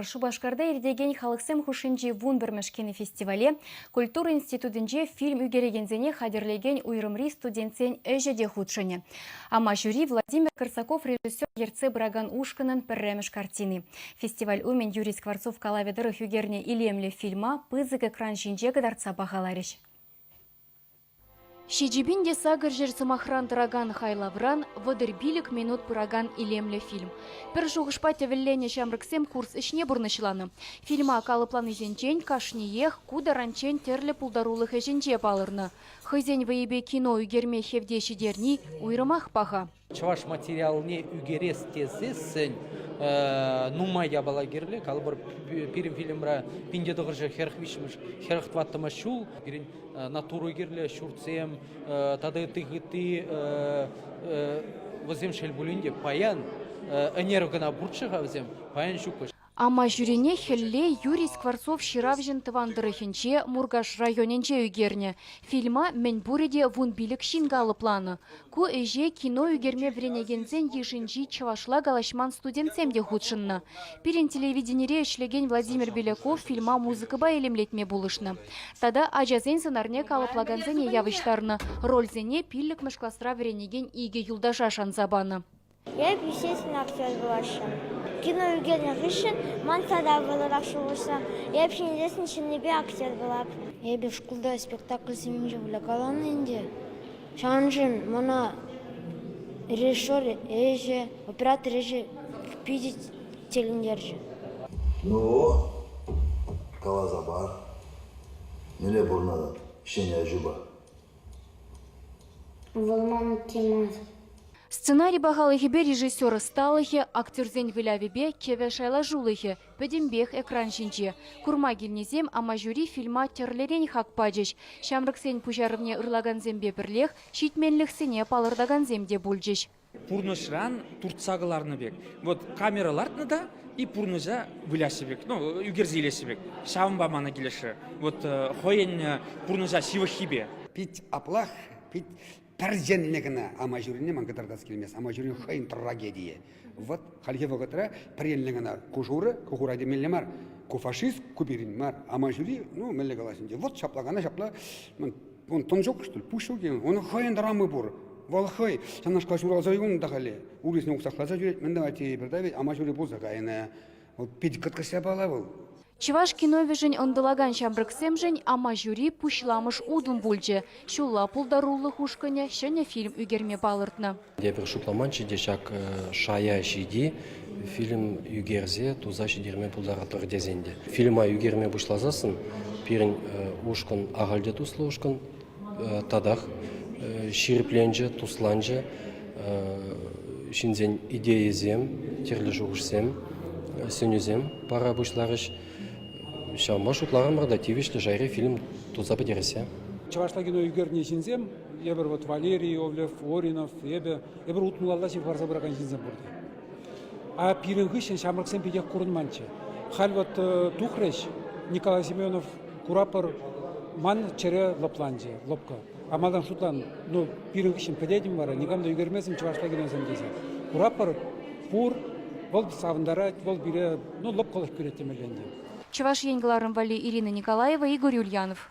Шупашкарта иртекен халӑхсем хушшинчи 11-мӗш кинофестивале культура институтӗнче фильм ӳкерекенсене хатӗрлекен уйрӑмри студентсен ӗҫӗ те хутшӑнӗ. Амаҫури Владимир Корсаков режиссер ертсе пыракан ушкӑнӑн пӗрремӗш картини. Фестиваль умӗн Юрий Скворцов калавӗ тӑрӑх ӳкернӗ илемлӗ фильма пысӑк экран ҫинче кӑтартса пахаларӗҫ. Ҫичӗпин те сакӑрҫӗр сӑмахран тӑракан хайлавран 35 минут пыракан илемлӗ фильм. Пӗр шухӑшпа тӗвӗленнӗ ҫамрӑксем курс ӗҫне пурнӑҫланӑ. Фильма калӑпланисенчен кашниех ку таранччен тӗрлӗ пултарулӑх ӗҫӗнче палӑрнӑ. Хӑйсен вӑйӗпе кино ӳкерме хевте ҫитерни уйрӑмах паха. Чӑваш материалне ӳкерес тесессӗн нумай япала кирлӗ. Калӑпӑр, пирӗн фильмра 1943-мӗш, 44-мӗш ҫул пирӗн натура кирлӗ, ҫуртсем тата ытти-хытти вӗсем шел пулин те паян ӗнер кӑна пурччӗ-ха вӗсем, паян ҫуккӑ. Амаҫурине хӗлле Юрий Скворцов ҫыравҫӑн тӑван тӑрӑхӗнче, Муркаш районӗнче ӳкернӗ. Фильма мӗнпурӗ те 15 ҫын калӑпланӑ. Ку ӗҫе кино ӳкерме вӗренекенсен йышӗнчи чӑвашла калаҫман студентсем те хутшӑннӑ. Пирӗн телевиденире ӗҫлекен Владимир Беляков фильма музыкӑпа илемлетме пулӑшнӑ. Тата ачасен сӑнарне калӑплакансене явӑҫтарнӑ, рольсене пиллӗкмӗш класра вӗренекен икӗ юлташа шанса панӑ. Эп естественно актер пуласшӑн. Кино ӳкернӗ хыҫҫӑн ман тата вӑйлӑрах шухӑшлам. Эп ҫӗнетесшӗн чӑннипе актер пулап. Эпӗ шкулта спектакльсенче вылякаланӑ ӗнтӗ. Ҫавӑншӑн мана режиссер ӗҫӗ, оператор ӗҫӗ питӗ тӗлӗнтерчӗ. Ну, каласа пар, мӗнле пурӑнатӑн ҫӗнӗ ачупа? Вӑл ман тема. Сценари пахалӑхӗпе режиссер ӑсталӑхӗ, актерсен вылявӗпе кӗвӗ шайлашулӑхӗ пӗтӗмпех экран ҫинче. Курма килнисем «Амаҫури» фильма тӗрлӗрен хак пачӗҫ. Ҫамрӑксен пуҫарӑвне ырлакансемпе пӗрлех ҫитменлӗхсене палӑртакансем те пулчӗҫ. Пурнӑҫран туртса кӑларнӑ пек. Вот камера лартнӑ та и пурнӑҫа выляҫҫӗ пек, ну, ӳкерсе илеҫҫӗ пек. Ҫавӑнпа мана килӗшрӗ. Вот хӑйӗн пурнӑҫа ҫывӑххипе. Пит аплах, пит пӗр енне кӑна амаҫурине ман кӑтартас килмест. Амаҫурин хӑйӗн трагедийӗ. Вот хальхи вӑхӑтра пӗр енне кӑна ку шурӑ, ку хура темелле мар. Ку фашист, ку пирӗн мар. Амаҫури, ну, мӗнле калас ӗнтӗ, вот ҫапла кӑна ҫапла он тӑн ҫук, что ли, пуҫ ҫук Унӑн хӑйӗн драми пур. Вӑл хӑй ҫавнашкал ҫуралса юлнӑ та халӗ. Урисене уксахласа ҫӳрет, мӗн тӑвать тейӗпӗр та ведь амаҫури пулса кайнӑ. Вӑл питӗ кӑткӑс япала вӑл. Чӑваш киновӗшӗн ӑнтӑлакан ҫамрӑксемшӗн Амаҫури пуҫламӑш утӑм пулчӗ. Ҫулла пултарулӑх ушкӑнӗ ҫӗнӗ фильм ӳкерме палӑртнӑ. Эпир шутламанччӗ те ҫак шая ҫити фильм ӳкерсе туса ҫитерме пултаратпӑр тесен те. Фильма ӳкерме пуҫласассӑн пирӗн ушкӑн ахаль те туслӑ ушкӑн татах ҫирӗпленчӗ, тусланчӗ. Ҫынсен идейисем, тӗрлӗ шухӑшсем, сӗнӳсем пара пуҫларӗҫ. Ҫавӑнпа шутларӑмӑр та тивӗҫлӗ шайри фильм туса пӗтерессе. Чӑвашла кино ӳкернӗ ҫынсем, эпир вот Валерий Иовлев, Оринов, эпӗ, эпир утмӑлалла ҫывхарса пыракан ҫынсем пурте. А пирӗн хыҫҫӑн ҫамрӑксем питех курӑнманччӗ. Халь вот тухрӗҫ Николай Семенов курапӑр, ман чӗре лӑпланчӗ, лӑпкӑ. А малтан шутлан, ну, пирӗн хыҫҫӑн пӗтетӗм вара, никам та ӳкермесен чӑвашла киносем тесе. Курапӑр, пур, вӑл савӑнтарать, вӑл пире, ну, лӑпкӑлӑх кӳрет темелле ӗнтӗ. Чӑваш Ен кӑларӑм валли Ирина Николаева, Игорь Ульянов.